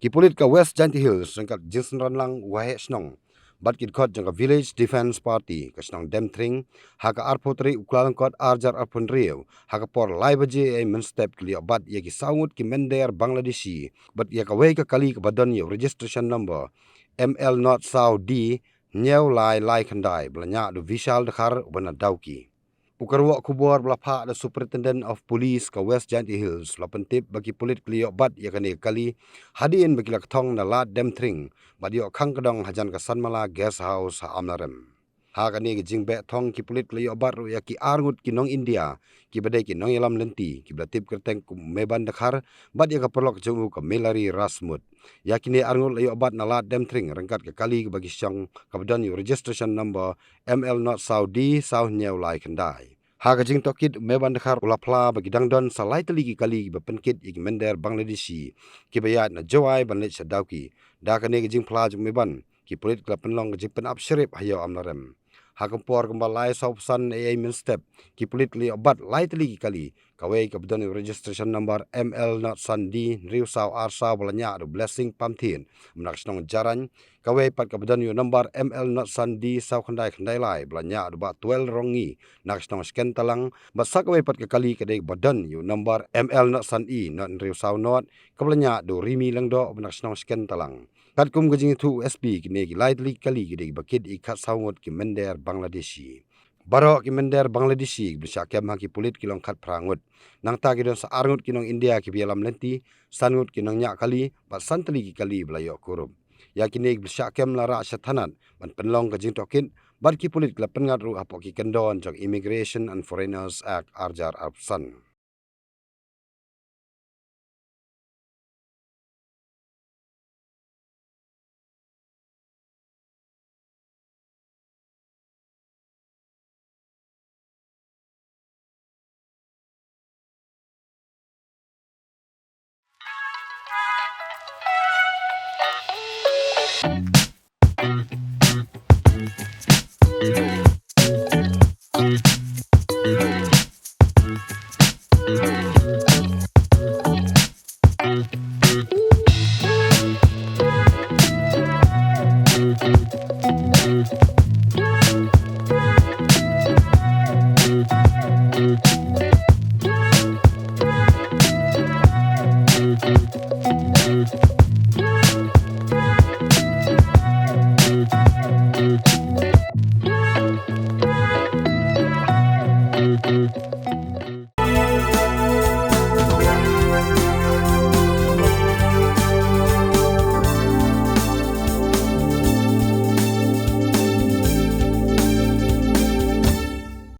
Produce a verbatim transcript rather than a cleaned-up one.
Ki pulit ka West Jaintia Hills ryngkat jingsynran lang u waheh shnong bad ki dkhot jong ka Village Defence Party ka shnong Demthring, ha ka arphew tarik u Kyllalyngkot arhajar arphew hynriew, ha ka por lai baje mynstep ki la ïoh bat ïa ki saw ngut ki mynder Bangladeshi bad ïa kawei ka kali kaba don ïa u registration number M L not saw D hynñiew lai lai khyndai ba la ñiah da u Vishal Dkhar uba na Dawki. U kyrwoh khubor ba la phah da Superintendent of Police ka West Jaintia Hills la pyntip ba ki pulit ki la ïoh bat ïa kane ka kali hadien ba ki la kthong na Lad Demthring bad ïoh khang kdong hajan ka Sanmala Guest House ha Amlarem. Ha kane ka jingbeh thong ki pulit ki la ïoh bat ruh ïa ki ar ngut ki nong India kiba dei ki nongïalam lynti kiba la tip kyrteng kum u Meban Dkhar bad ïa ka paralok jong u ka Melari Rasmut. Ïa kine ar ngut la ïoh bat na Lad Demthring ryngkat ka kali kaba ki shong kaba don ïa u registration number M L not saw D saw hynñiew lai khyndai. Ha ka jingtohkit u Meban Dkhar u la phla ba ki dang don sa lai tylli ki kali kiba pynkit ïa ki mynder Bangladeshi kiba ïaid na Jowai ban leit sha Dawki. Da kane ka jingphla jong u Meban, ki pulit ki la pynlong ka jingpynap shrip ha ïew Amlarem. Ha ka por kumba lai saw phew san A M mynstep, ki pulit ki la ïoh bat lai tylli ki kali, kawei kaba don ïa u registration number M L not san D hynriew saw ar saw ba la ñiah da u Blessing Pamthied uba na ka shnong Jarain, kawei pat kaba don ïa u number M L not san D saw khyndai khyndai lai ba la ñiah da u Bah Twel Rongi na ka shnong Sken Talang, bad sa kawei pat ka kali ka dei kaba don ïa u number M L not san E not hynriew saw not kaba la ñiah da u Rimi Lyngdoh uba na ka shnong Sken Talang. Katkum ka jingïathuh u S P, kine ki lai tylli ki kali ki dei kiba kit ïa ki khatsaw ngut ki mynder Bangladeshi. Baroh ki mynder Bangladeshi kiba la shah kem ha ki pulit ki long khatphra ngut. Nangta ki don sa ar ngut ki nong India kiba ïalam lynti, san ngut ki nongñiah kali bad san tylli ki kali ba la ïoh kurup. Ïa kine kiba la shah kem la rah sha thanat ban pynlong ka jingtohkit bad ki pulit ki la pynngat ruh hapoh ki kyndon jong Immigration and Foreigners Act arhajar arphew san.